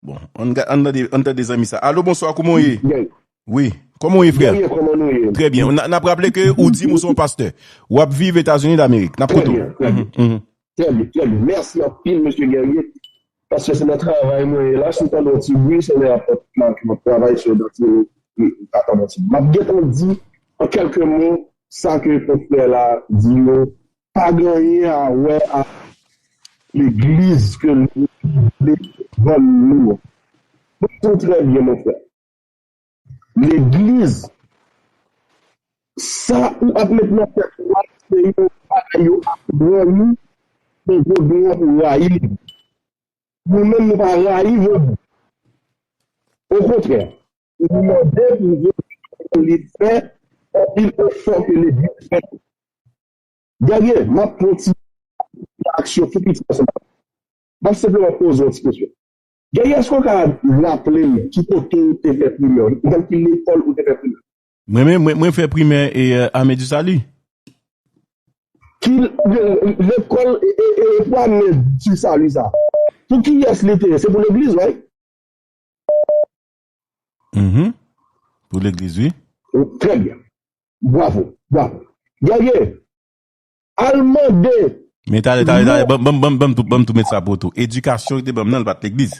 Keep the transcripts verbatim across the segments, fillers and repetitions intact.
Bon, ann ga- ann tande, ann tande zanmi sa. Alo, bonswa, kòman w ye? Wi, kòman w ye, frè? Trè byen. N a- n ap raple ke ou di m ou se yon pastè. W ap viv Etazini Damerik. N ap koute w. Trè byen, trè byen. Trè byen, trè byen. Mèsi anpil, mesye Guerrier. Paske se nan travay mwen ye la. Si w tande yon ti bri, se nan èpòt la ke m ap travay, se yon ti bri. M ap gentan di, an kèlke mo, sa ke konfrè la di yo, pa gen anyen a wè a legliz ke li vle vann nou an. Mwen konprann trè byen, mon frè. Legliz, sa ou ap met nan tèt ou a, se yon bagay yo aprann ou, pou vodou an pou rayi li. Nou menm, nou pa rayi vodou. Okontrè, nou mande pou vodou an li fè anpil efò ke legliz fè. Guerrier, m ap pran ti aksyon tou piti ansanm avè w. M ap senpleman poze yon ti kesyon. Guerrier, èske w ka raple m ki kote w te fè primè w? Nan ki lekòl ou te fè primè? Mwen menm, mwen, mwen fè primè e euh, Armée du Salut. Ki le- lekòl e, e, e pou Armée du Salut sa? Pou kiyès li te ye? Se pou legliz, wi? Mhm. Pou legliz, wi. Trè byen. Bravo, bravo. Guerrier, al mande. Men talè, talè, talè, ban m, ban m, ban m, ban m tou, ban m tou met sa pou ou tou. Edikasyon yo te ban m nan, li pa t legliz.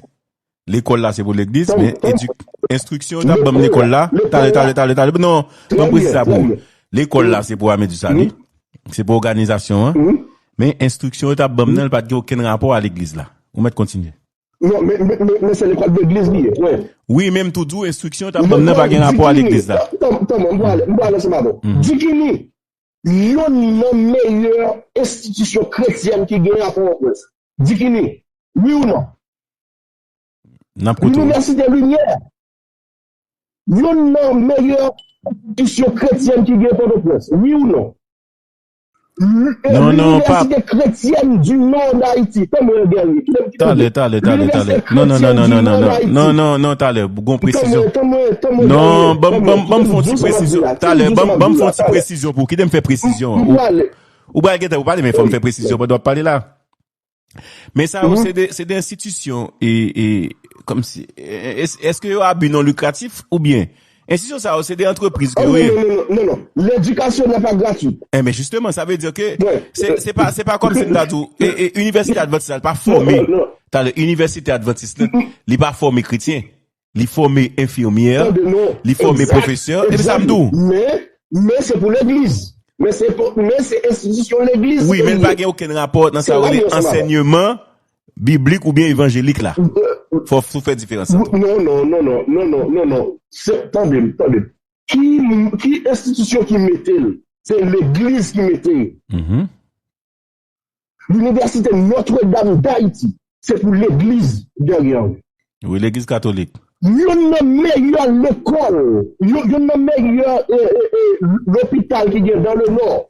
Lekòl la, se pou legliz, men edik- enstriksyon yo t ap ban m lekòl la. Talè, talè, talè, talè. Non, ban m presize sa pou ou. Lekòl la, se pou Armée du Salut. Se pou òganizasyon an. Men enstriksyon yo t ap ban m nan, li pa t gen okenn rapò a legliz la. Ou mèt kontinye. Non, men, men, men, men se lekòl legliz li ye, wi. Wi, men m tou di w, enstriksyon yo t ap ban m nan pa gen rapò a legliz la. Tan- tan- Tanman, m pral, m pral ansanm avè w. Dikini, youn nan meyè enstitisyon kretyèn ki genyen a Pòtoprens. Dikini, wi ou non? N ap koute w. Linivèsite Limyè, youn nan meyè enstitisyon kretyèn ki gen Pòtoprens, wi ou non? Non, non, pa. L'Université Chrétienne du Nord d'Haïti. Tann mwen, Guerrier. Talè, talè, talè, talè. Non, non, non, non, non, non, non, non, non, non, talè, gon presizyon. Non, ban m, ban m, ban m fè yon ti presizyon. Talè, ban m, ban m fè yon ti presizyon pou ou. Kite m fè presizyon an. Ou, ou pral gentan, ou pale, men fò m fè presizyon pandan w ap pale la. Men sa yo, se de, se de enstitisyon, e, e, kòmsi, e, e, èske yo a bi non likratif oubyen? Enstitisyon sa yo, se de antrepriz ke yo ye. Non, non, non, non, non. L'éducation n'est pas gratuite. E, men jisteman, sa vle di ke se, se pa, se pa kòmsi m ta di w, e, e, Inivèsite Advantis la, li pa fòme. Talè, Inivèsite Advantis la, li pa fòme kretyen. Li fòme enfimyè, li fòme pwofesè, epi sa m di w. Men, men se pou legliz. Men se pou, men se enstitisyon legliz. Wi, men l pa gen okenn rapò nan sa yo rele ansèyman biblik oubyen evanjelik la. Fò, fò w fè diferans lan tou. Non, non, non, non, non, non, non, non. Se, tande m, tande m. Ki, ki enstitisyon ki mete l? Se legliz ki mete l. Linivèsite Notre Dame d'Haïti, se pou legliz Guerrier Henry. Wi, legliz katolik. Youn nan meyè lekòl, yo- youn nan meyè e, e, e, lopital ki gen dans le Nord,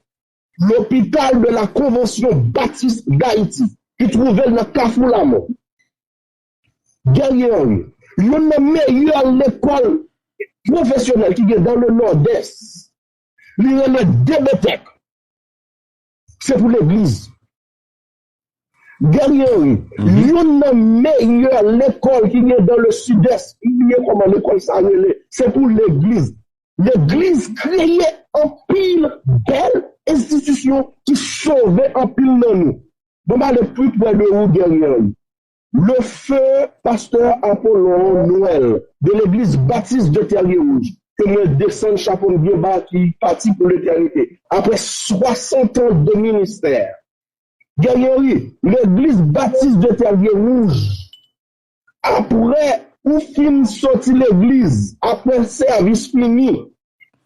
l'hôpital de la Convention Baptiste d'Haïti, ki twouve l nan Kafou Lamò. Guerrier Henry, youn nan meyè lekòl pwofesyonèl ki gen dans le Nord-Est, li rele D B Tech. Se pou legliz. Guerrier Henry, youn nan meyè lekòl ki gen dans le Sud-Est, m bliye kòman lekòl sa rele, se pou legliz. Legliz kreye anpil bèl enstitisyon ki sove anpil nan nou. Bon, m ale pi pre de ou, Guerrier Henry. Le feu Pasteur Apollon Noël de l'église baptiste de Terre Rouge, ke mwen desann chapo m byen ba, ki pati pou letènite. Apre swasant an de ministè, Guerrier Henry, legliz baptiste de Terre Rouge, apre ou fin soti legliz, apre sèvis fini,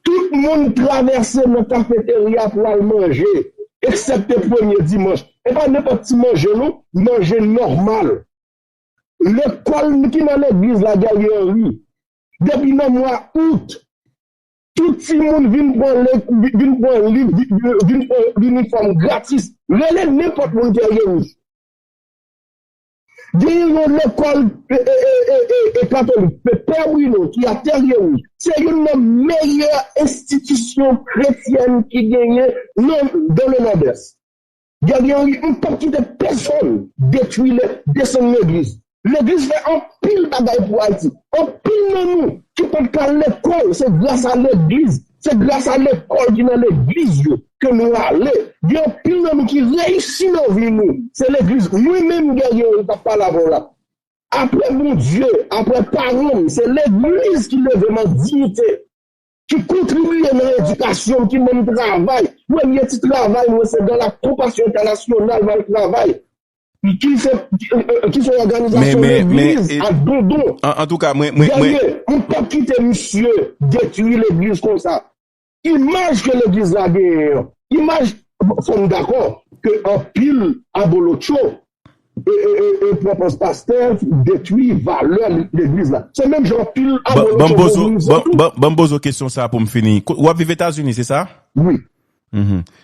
tout moun travèse nan kafeterya pou al manje, eksèpte premye dimanch. E pa nenpòt ti manje non, manje nòmal. Lekòl ki nan legliz la, Guerrier Henry, depi nan mwa out, tout timoun vin pran le- vin pran liv, vin pran linifòm gratis. Rele nenpòt moun Terre Rouge. Genyen yon lekòl e, e, e, e, e, e katolik, Pè Bruno, ki a Terre Rouge. Se youn nan meyè enstitisyon kretyèn ki genyen nan, dans le Nord-Est. Guerrier Henry, m p ap kite pèsonn detwi le, desann legliz. Legliz fè anpil bagay pou Ayiti. Anpil nan nou ki pa t ka al lekòl, se gras a legliz. Se gras a lekòl ki nan legliz yo ke nou ale. Gen anpil nan nou ki reyisi nan vi nou. Se legliz. Mwen menm, Guerrier, mwen t ap pale avè w la. Apre Bondye, apre paran m, se legliz ki leve m an diyite, ki kontribiye nan edikasyon m, ki ban m travay. Premye ti travay mwen, se dans la Compassion Internationale, m al travay. Ki se, ki, ki se yon òganizasyon legliz ak dondon. Antouka, mwen, mwen, mwen. Guerrier, m p ap kite misye detwi legliz konsa. Imaj ke legliz la genyen an, imaj, fò n dakò ke anpil abolotcho e, e, e, e pran pòz pastè detwi valè legliz la. Se menm jan anpil abolotcho vodouyizan tou. Ban m poze w kesyon sa pou m fini. W ap viv Etazini, se sa? Wi.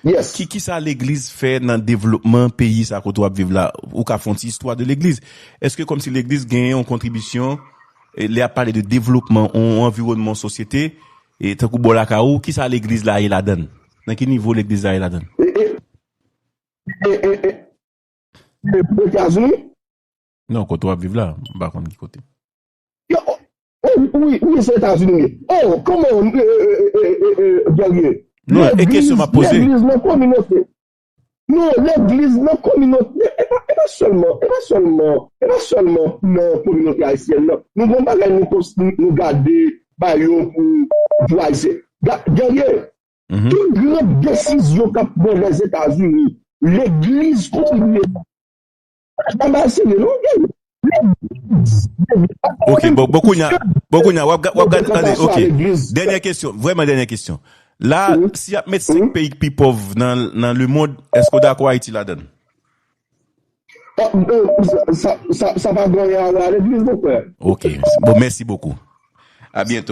Yes. Ki, kisa legliz fè nan devlopman peyi sa kote w ap viv la? Ou ka fè yon ti istwa de legliz? Èske kòmsi legliz genyen yon kontribisyon, e, lè y ap pale de devlopman yon anviwònman, yon sosyete, e tankou bò lakay ou, kisa legliz la ye ladan l? Nan ki nivo legliz la ye ladan l? E, e, e, e, e, e, Etazini? Non, kote w ap viv la, m pa konn ki kote. Yo, oh, oh, wi, wi, se Etazini m ye. Oh, kòman, e, e, e, e, e, Guerrier? Non, e kesyon m ap poze. Legliz nan kominote. Non, legliz nan kominote. E pa, e pa sèlman, e pa sèlman, e pa sèlman nan kominote ayisyèn nan. Nou gen bagay nou, nou gade ba yo pou, pou Ayisyen. Guerrier, tout gran desizyon k ap pran Lèzetazini, legliz kontribiye. Bagay serye non, Guerrier. Ok, bon, bon kounye a, bon kounye a, w ap gade, ok. Dènyè kesyon, vrèman dènyè kesyon. La, si y ap met senk peyi k pi pòv nan, nan lemond, èske w dakò Ayiti ladan l? Sa, sa, sa pa gen anyen a wè a legliz, mon frè. Ok, bon, mèsi bokou. A byento.